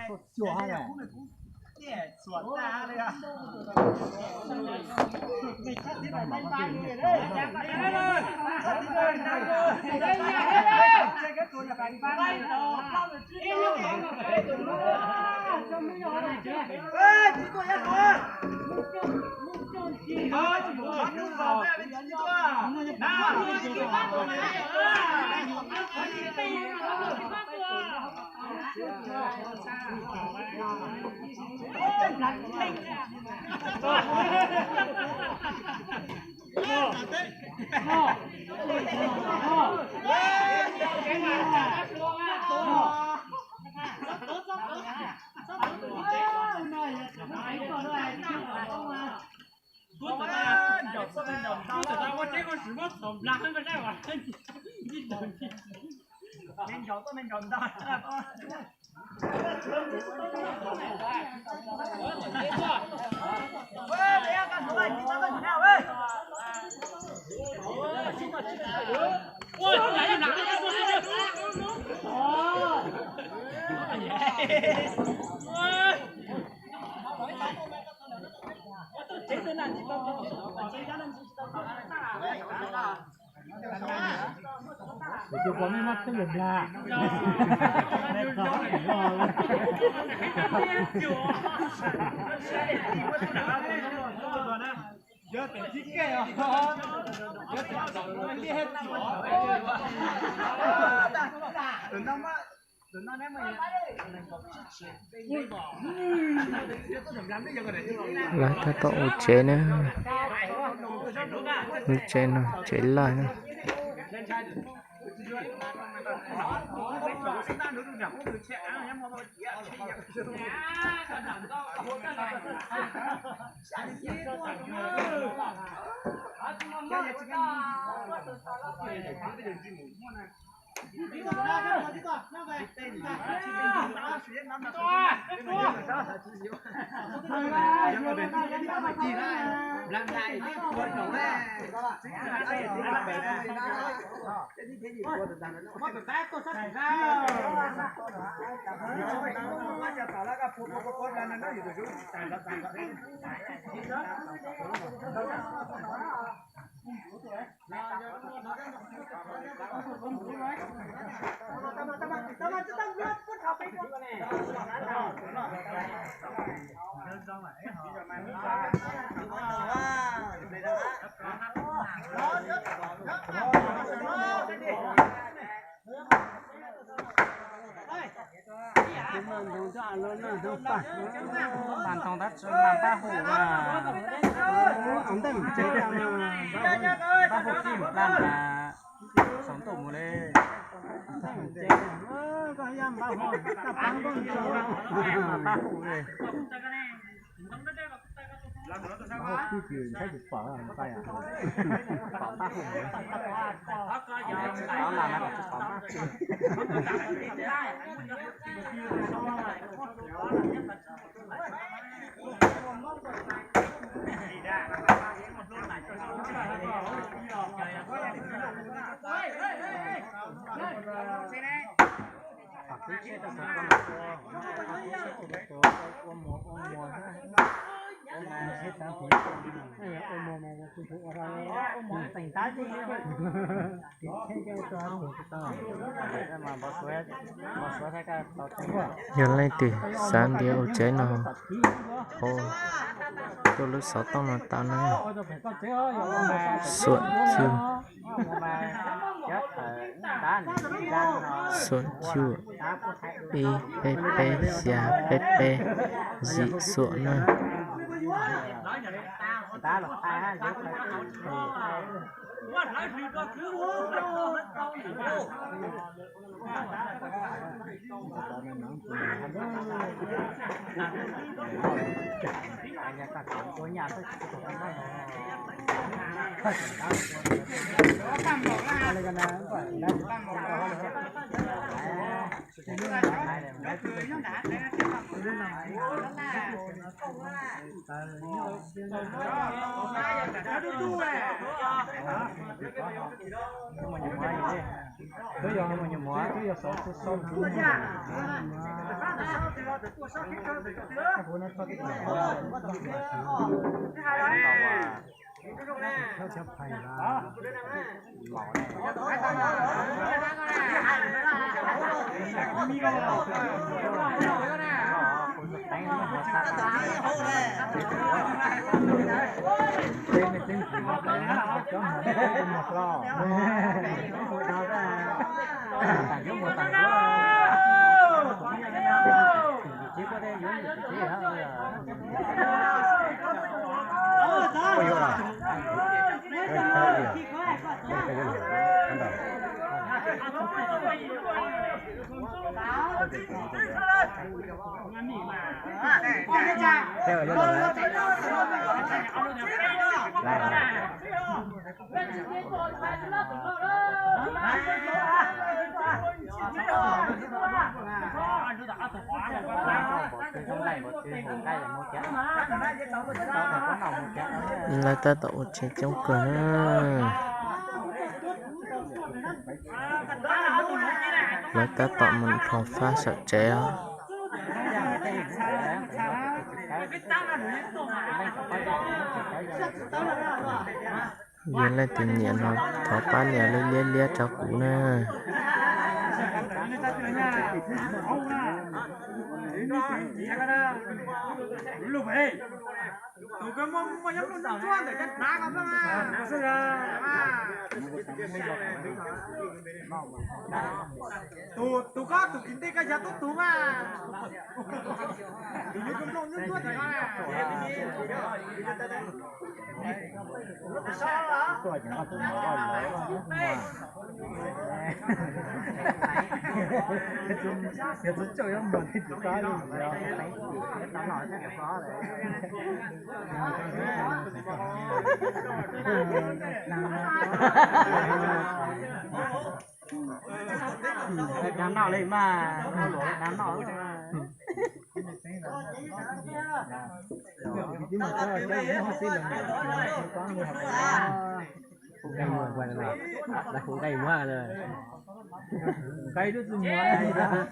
Kuv tus pom mej mob twb yog dag. Lawv tab tom ua tsev na. Lub tsev no tsev lawj na. Paj ntoo tab tsi mas paj hu mas, paj hu kib paj mas saum ntuj mus li. Paj hu li. Yog leej twg xav ntiav ua tsev no, tuaj lub xov tooj no tau na. Xuam Cwj, Xuam Cwj, ib peb peb xya peb peb, Yim Xuam na. Lawv tab tom ua tsev coob kawg na. Lawv tab tom mus rho fab sawv tsev os. Yog leej twg nyiam no thov pab nias lub liab liab rau kuv na. Tus koj tus kwv tij koj yog tub tus mas. Tus yuav nplooj nplooj tuaj ntawm no. Yog txwv tsaus yuav muag li tus qab li. Dag noj li mas, dag noj. Nqaij muag, nqaij muag. Nqaij twb tsis muag.